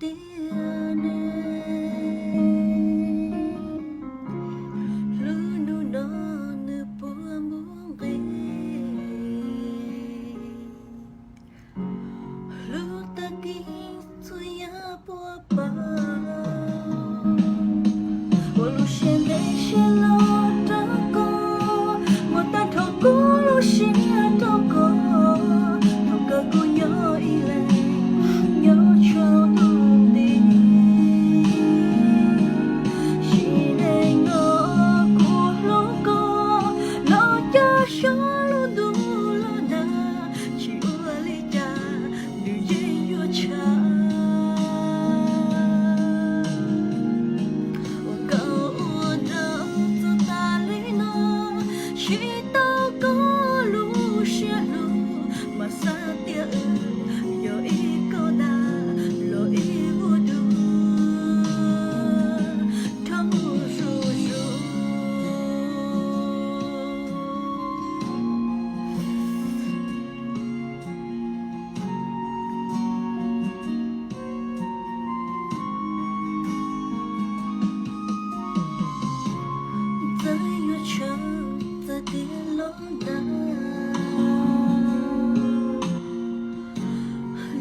tiag ne, lub hnub no nws puas muaj nqis. Hlub tag kis txhua yam puas pom, ua lub siab ntev siab loj rau koj, muab tag nrho kuv lub siab rau koj, thaum kawg kuv nyob ib leeg, nyob tsaug tus nti. Sim neej no kuv hlub koj, los cov xyov lub ntuj los nag, tsis ua li cas nws yeej yuav tshaj. Ua nkauj ua nraug txog tas li no, tsis tau koj lub siab hlub, mas xav tias wb yog ib kauj dag los ib vuag dua rau zuj zus. Txawm yuav tshawj txawj tiag los ntag,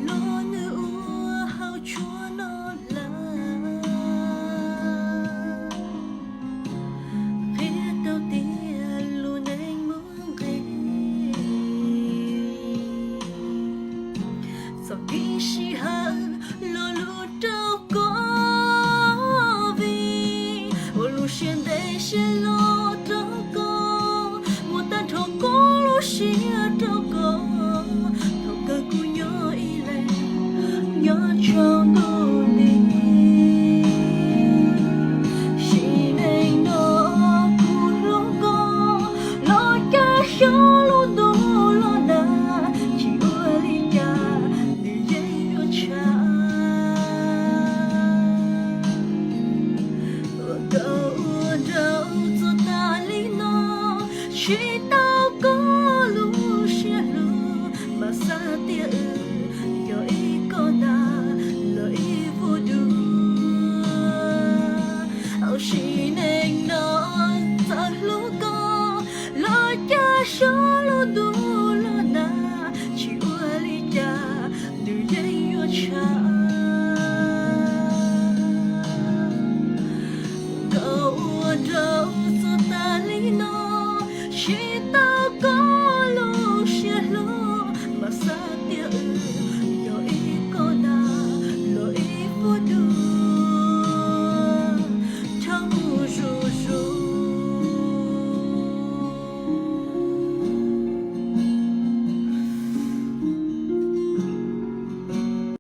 los nws ua hauv tshua no lawm, qhia tau tias lub neej muaj nqis. Txoj kev sij hawm lo lus rau koj vim ua lub siab ntev siab loj rau koj, muab tag nrho koj lub siab